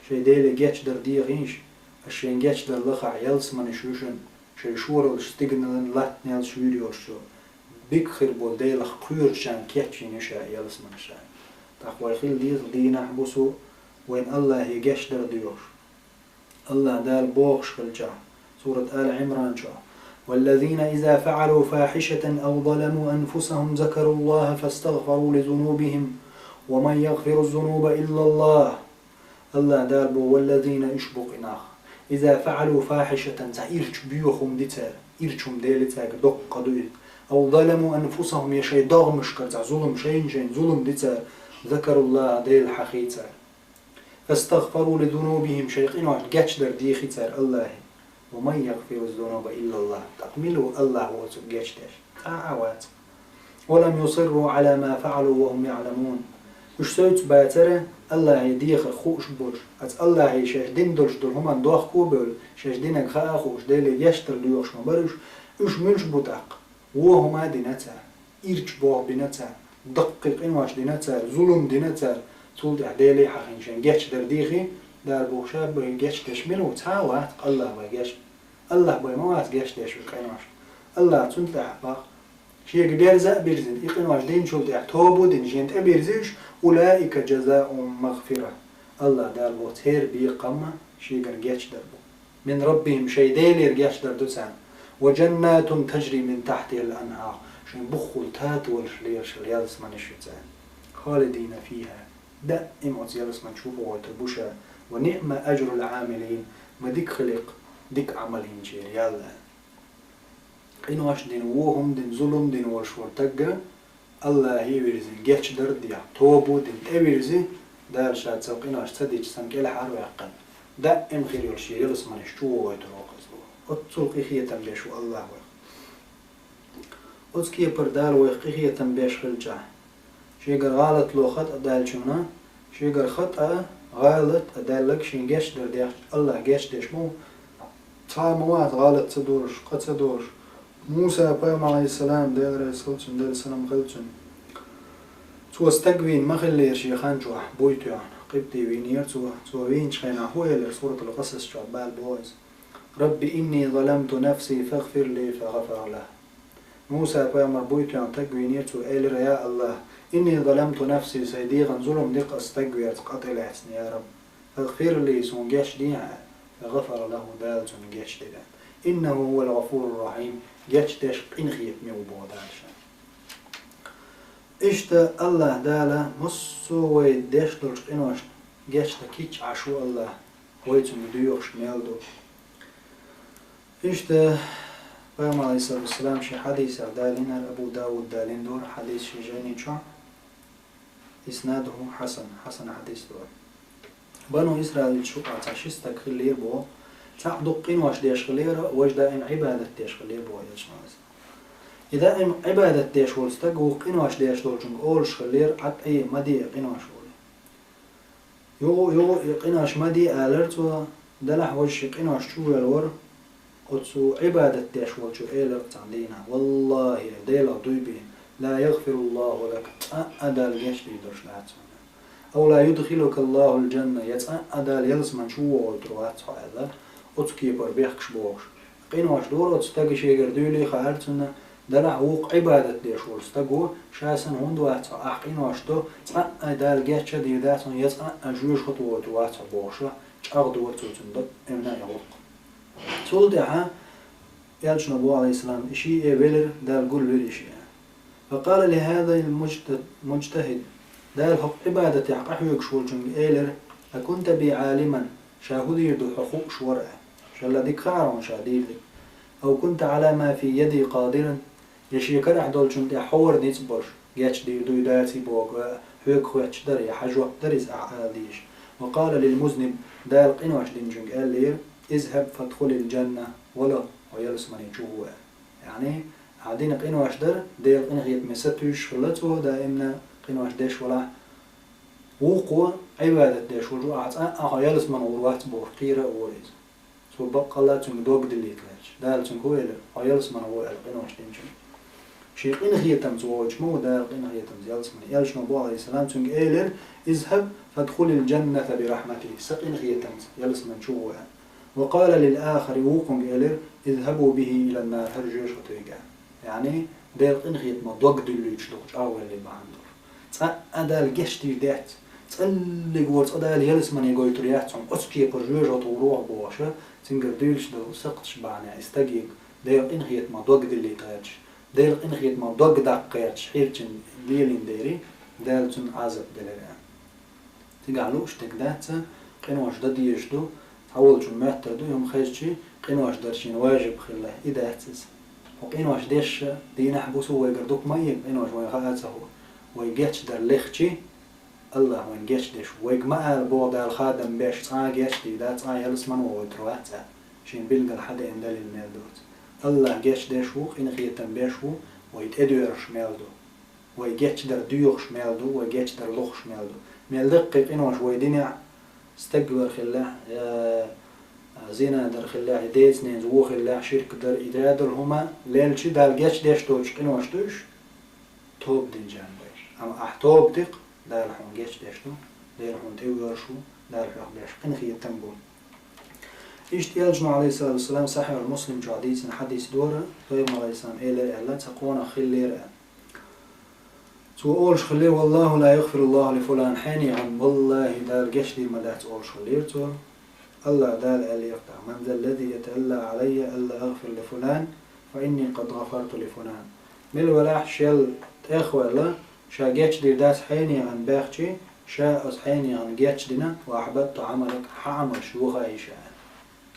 шайн Деле гечдар дехийша, аша шайн гечдар лахахь ялсаманаш ю шуна, шайн шораллаш стигалан латтанел шуьйра йолуш цо. Дика хир болу Делах кхоьручарна кечйина ю ша ялсаманаш. ТӀаккха вай хила деза дийнахь, бусу, вайн Аллахе гечдар доьхуш. Аллах Дала бохуш хилча, сурат Ала Ӏимран чохь: «والذين إذا فعلوا فاحشة أو ظلموا أنفسهم ذكروا الله فاستغفروا لذنوبهم ومن يغفر الذنوب إلا الله». Аллах Дала боху: «والذين», уьш бу къинах, «إذا فعلوا فاحشة», цхьа ирча боьха хӀума ди цара, ирча хӀума дели цаьрга доккха ду иза, «أو ظلموا أنفسهم», я шайн догӀмашкара цхьа зулам, шайна-шайна зулам ди цара, «ذكروا الله», Дела хьахийцара. «فاستغفروا لذنوبهم», шайн къиношна гечдар дийхи цара Аллахе. «ومن يغفر الذنوب إلا الله». ТӀаккха мила ву Аллах воцург гечдеш? Цхьа а вац. «ولم يصروا على ما فعلوا وهم يعلمون». Уьш севца бацара Аллахе дехар хууш болуш. Аца Аллахе шаьш дина долуш долу хӀуманна дохко а бевлла, шаьш динарг хаа а хууш, Деле гечдар доьхуш ма бара уьш. Уьш муьлш бу тӀаккха? Вон хӀума а дина цара, ирча болх бина цара, даккхий къинош дина цара, зулам дина цара, цул тӀаьхьа Деле хьахийна шайн гечдар дийхи, Дала боху ша бай гечдеш мила ву? Цхьа а вац Аллах бай геч. Аллах бай ма вац гечдеш уьш къинош. Аллах цунна тӀаьхьа бакъ. Шега берза а бирзина, и къинош динчул тӀаьхьа тоба а дина, шена тӀе бирзуьйтуш, «أولئك جزاؤهم مغفرة». Аллах Дала боху церан бекхам а шегара гечдар бу. «من ربهم», шайн Делера гечдар ду царна. «وجنات تجري من تحتها الأنهار», шайн буххул татолаш лелаш ялсаманаш ю царна. «خالدين فيها», даим оцу ялсамани чу бохуьйтур бу ша. «ونعم أجر العاملين», ма дика хили-кх дика Ӏамал йинчеран ял. Къинош дина, вон хӀума дина, зулам дина волуш волу таг а Аллахе вирзина, гечдар а дехна, тоба а дина, тӀевирзи, Дала ша цо къинош ца дича санна кӀелхьара а ваьккхина, даим хир йолуш ялсаманаш чу вохуьйтур ву-кх иза. Оццул къинхетам беш ву Аллах вайх. Оцу кепара Дала вайх къинхетам беш хилчахь, шегара гӀалат ло хатӀа даьллачунна, шегара хатӀа, гӀалат а даьлларг шен гечдар дехча, Аллах гечдеш ма ву. Цхьа а ма вац гӀалат ца долуш, къа ца долуш. Муса пайхамар, алейхиссалам, Делан реза хилла цунна, Делан салам хилла цунна. Цо стаг вийна ма хиллера шен хан чохь, буй тоьхна, къибти вийнера цо. Цо вийначу хенахь хӀун элира, Суратул Къасас чохь бала боху иза: «رب إني ظلمت نفسي فاغفر لي», فغفر له. Муса пайхамар буй тоьхна стаг вийнера цо, элира: «Я Аллах, إني ظلمت نفسي, сайн дегӀан зулам дира ас стаг верца, къа тӀелаьцна, я Раб. فاغفر لي, суна гечдехьа», فغفر له, Дала цунна гечдира. «إنه هو الغفور الرحيم», гечдеш, къинхетаме ву боху Дала ша. Иштта Аллах Дала массо а вай деш долчу къиношна гечдан кийча Ӏаш ву Аллах, вай цунна доьхуш мел ду. Иштта пайхамар, алейхиссалату вассалам, шен хьадисехь далийнера, Абу Дауд далийна дора хьадис шен жайни чохь, иснадуху хьасан, хьасан хьадис дора. Бану Исраилчу юкъахь цхьа ши стаг хиллера боху, цхьаъ дукха къинош деш хиллера, важа даим Ӏибадат деш хиллера боху элчано. И даим Ӏибадат деш волу стаг вукху къинош деш долчуьнга олуш хиллера: «Ӏад Ӏе, ма де и къинош», олий. Юха, юха и къинош ма де алара цо, делахь важа ши къинош чу воьлла вара. Оцу Ӏибадат деш волчо элира цхьана дийнахь: «Валлахи, Делах дуй бен, ла ягфируллаху лака, цкъа а Дала гечдийр долуш дац хьуна. Ау ла юдхилука Аллахул джанна, я цкъа а Дала ялсамани чу вохуьйтур вац хьо», аьлла, оцу кепара бехкаш бохуш. Къинош дора оцу стага шегара дуьйлий хаьара цунна, делахь вукху Ӏибадат деш волу стаго, ша санна хӀунда вац хьо, ахь къинош до, цкъа а Дала гечдийр дац хьуна, я цкъа а жоьжахате вохуьйтур вац хьо бохуша, чӀагӀдора цо цунна даимна а гӀуллакх. Цул тӀаьхьа элчано боху, алейхиссалам, и шиъ а велира, Дала гулвира и шиъ. Факъала ли хазал муджта-, муджтахид, Дала хӀокху Ӏибадатехь къахьоьгуш волчуьнга элира: «Акунта би Ӏалиман, ша хӀун дийр ду хьо хууш вара?» Шалла дика хаьара хьуна ша дийр дерг. «Ау кунта Ӏала ма фи яди къадиран, я шен карахь долчунна тӀехь хьо вара ницкъ болуш, гечдийр дуй даций боху, хьоьга хоьттуш дара, я хьан жоп дара иза ахь ала дийша?» Ва къала лил музниб, Дала къинош динчуьнга аьллера: «Изхаб фадхулил джанна, вала, хьо ялсамани чу гӀо», аьлла. Яъни, ахь дина къинош дара, Делан къинхетаме сатуьйсуш хилла цо, даимна къинош деш валахь, вукхо, Ӏибадат деш волчо, ахь цкъа а хьо ялсамани гӀур вац бохуш, кхера а вора иза. Цо баккъалла цуьнга дог диллийта гӀерташ. Дала цуьнга хӀун элира? Хьо ялсамане гӀо аьлла къиношца динчунна. Шен къинхетамца вогӀуьйтуш ма ву Дала къинхетамца ялсамане. Элчано боху, Ӏалайхиссалам, цуьнга элира: «Изхьаб фадхулил джанната бирахьмати», сан къинхетамца ялсамане чу гӀо аьлла. Ва къала лил ахари, вукхунга элира: «Изхьабу бихи илан нар», хӀара жоьжахате вига. Яъни, Делан къинхетамах дог дуьллуьйтуш дукха чӀагӀвеллий бахьана долуш. Цкъа а Дала гечдийр дац. ЦӀаллиг вара цкъа Дала ялсамане гойтур яц хьуна, оцу кепара жоьжахате гӀур ву хьо бохуш, цуьнгара дуьйлуш долу сакхташ бахьана и стаге Делан къинхетамах дог диллийта гӀерташ, Делан къинхетамах дог даккха гӀерташ хьирчина лелийна дерий, Дала цунна Ӏазап делира. Цигахь лууш дерг дац, къинош дан дезаш ду, цхьаволчун моьттур ду, хӀума хезчий, къинош дар шена важиб хилла, и дац иза. Хьо къинош деш а, дийнахь, буса вайгара дукха ма эга къинош, вайн хаа ца хуу. Вай гечдар лехчий, Аллах вайна гечдеш ву. Вайга ма ала боху Дала хадам беш, цкъа а гечдийр дац, цкъа а ялсамане вогӀуьйтур вац аьлла. Шен билггал хьадеана далил мел доцу. Аллах гечдеш ву, къинхетам беш ву, вай тӀедоьрзуш мел ду. Вай гечдар доьхуш мел ду, вай гечдар лохуш мел ду. Мел даккхий къинош вай динехь, стаг вар хиллехь, я зина дар хиллехь, я деца-ненаца вон хиллехь, ширк дар, и даь долу хӀума лелча, Дала гечдеш доцуш къинош ду уьш, тоба динчарна бен. Амма ахь тоба дикха, Дала хьуна гечдеш ду, Дела хьуна тӀевоьрзуш ву, Дала хьох беш къинхетам бу. Иштта Элчано, Ӏалайхиссалату вассалам, Сахьихь Муслим чохь дийцина хьадис дора, Пайхамар, Ӏалайхиссалам, элира аьлла, цхьа къонах хиллера аьлла. Цо олуш хиллера: «Валлаху ла ягъфируллаху ли фулан», хьенехана, валлахи, Дала гечдийр ма дац, олуш хиллера цо. Аллах Дала аьлла йикъа тӀаккха: «Ман заллази ятаалла Ӏалаййа алла агъфира ли фулан, фа инни къад гъафарту ли фулан». Мила велахь шел тӀех а ваьлла, ша гечдийр дац хьенехана баьхчий, ша оцу хьенехана гечдина, ва ахьбатту Ӏамалак, хьан Ӏамалш йохайша аьлла.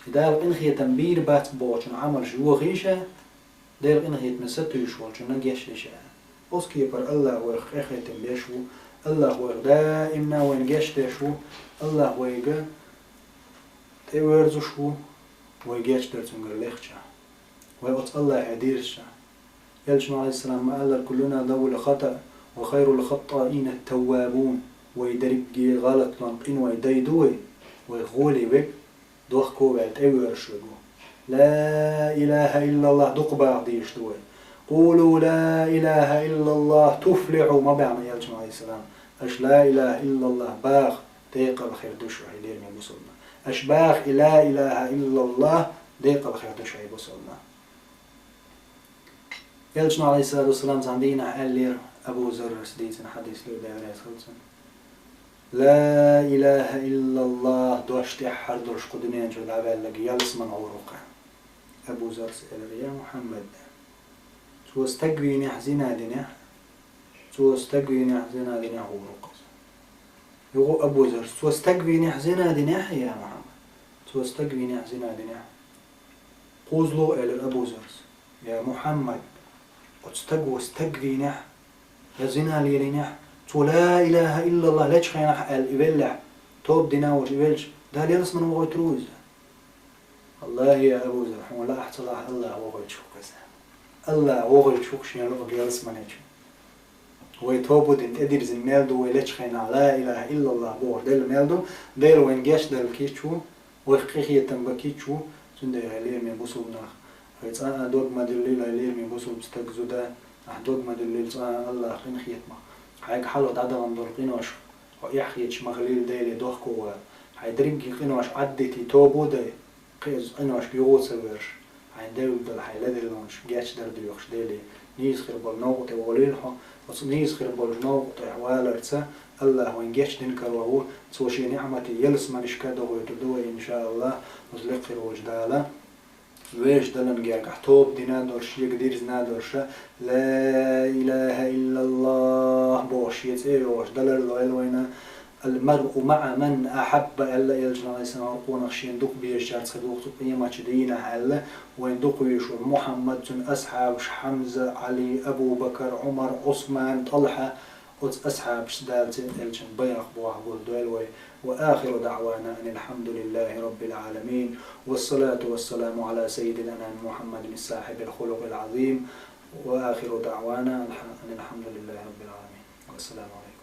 И Дала къинхетам бийр бац бохучун Ӏамалш йохийша, Делан къинхетаме сатуьйсуш волчунна гечдеш а. Оцу кепара Аллах вайх къинхетам беш ву, Аллах вайх даимна вайна гечдеш ву, Аллах вайга тӀеверзуш ву, вай гечдар цуьнгара лехча. Вай оцу Аллахе дирзича. Элчано, Ӏалайхиссалам, ма-аллара: «Куллуна завул хатаъ, ва хайрул хаттаина ат-таввабун». Вай дерриге гӀалатлон къиной дай ду вай, вай гӀоле вег, дохко ваьлла тӀевоьрзуш вег ву. Ла илаха иллаллах дукха баха дезаш ду вай. «Къулу ла илаха иллаллах туфлихьу», ма баьхна Элчано, Ӏалайхиссалам. Аша ла илаха иллаллах баха, декъала хир ду шу, хьай лераме бусалба нах. Аша баха и ла илаха иллаллах, декъала хир ду шу, хьай бусалба нах. Элчано, Ӏалайхиссалату вассалам, цхьана дийнахь аьллера, Абу Заррас дийцина хьадис ду, Дела реза хуьлда цунна: «Ла илаха иллаллах дош тӀаьххьара долуш кху дуьнен чу дӀаваьлларг ялсамане гӀур ву-кх». Абу Заррас элира: «Я Мухьаммад, цо стаг вийнехь, зина динехь, цо стаг вийнехь, зина динехь гӀур ву-кх иза». Юха Абу Заррас: «Цо стаг вийнехь, зина динехь, я Мухьаммад? Цо стаг вийнехь, зина динехь?» КхозлагӀа элира Абу Заррас: «Я Мухьаммад, оцу стаго стаг вийнехь, я зина лелийнехь, цо ла илаха иллаллах лечу хенахь аьлла и веллехь, тоба дина волуш и велча, Дала ялсамане вогӀуьйтур ву иза?» «Валлахи, я Абу Зарр, хьуна лаахь ца лаахь, Аллах вогӀуьйтуш ву-кх иза. Аллах вогӀуьйтуш ву-кх шен луъург ялсамане чу. Вай тоба дина тӀедирзина мел ду вай лечу хенахь, ла илаха иллаллах бохуш делла мел ду, Дела вайна гечдала кийча ву, вайх къинхетам бан кийча ву, цундела, хьай лераме бусалба нах, хьай цкъа а дог ма дуьллийла, хьай лераме бусалба стаг, зуда, ахь дог ма дуьллийла цкъа а Аллах къинхетамах. Хьайга хьалха дӀадахана долу къинош хьо эхь хеташ ма хилийла, Деле дохко вала. Хьайн дерриге къинош Ӏаддитий, тоба дай, кхин иза къиношка юха ца воьрзуш, хьайн девлла долу хьайн ладиллонаш гечдар доьхуш, Деле, нийса хир болу новкъа тӀе волийла хьо. Оцу нийса хир болчу новкъа тӀехь валарца Аллах вайн гечдина карор ву, Цо Шен ниӀматийн ялсаманешка дохуьйтур ду вай, иншааллах, оцу лекха хир волчу Дала. Вешан далан гергахь тоба дина долуш, шега дирзина долуш, ла илаха иллаллах бохуш, шен цӀе йохуш далар лойла вайна. Ал-маръу маӀа ман ахьабба, аьлла Элчано, Ӏалайхиссалам, къонах шена дукха безачаьрца хир ду-кх цу къематчу дийнахь, аьлла, вайн дукха везаш волу Мухьаммад, цуьнан асхьабаш Хьамза, Ӏали, Абу Бакар, Ӏумар, Ӏусман, ТӀалхьа, оцу асхьабашца Дала церан Элчанна байхах бохь гулдойла вай. Ва ахиру даӀвана анил хьамдулиллахи раббил Ӏаламин. Вассалату вассаламу Ӏала саййидил анами Мухьаммадин сахьибил хулукъил Ӏазим. Ва ахиру даӀвана анил хьамдулиллахи раббил Ӏаламин. Вассаламу Ӏалайкум.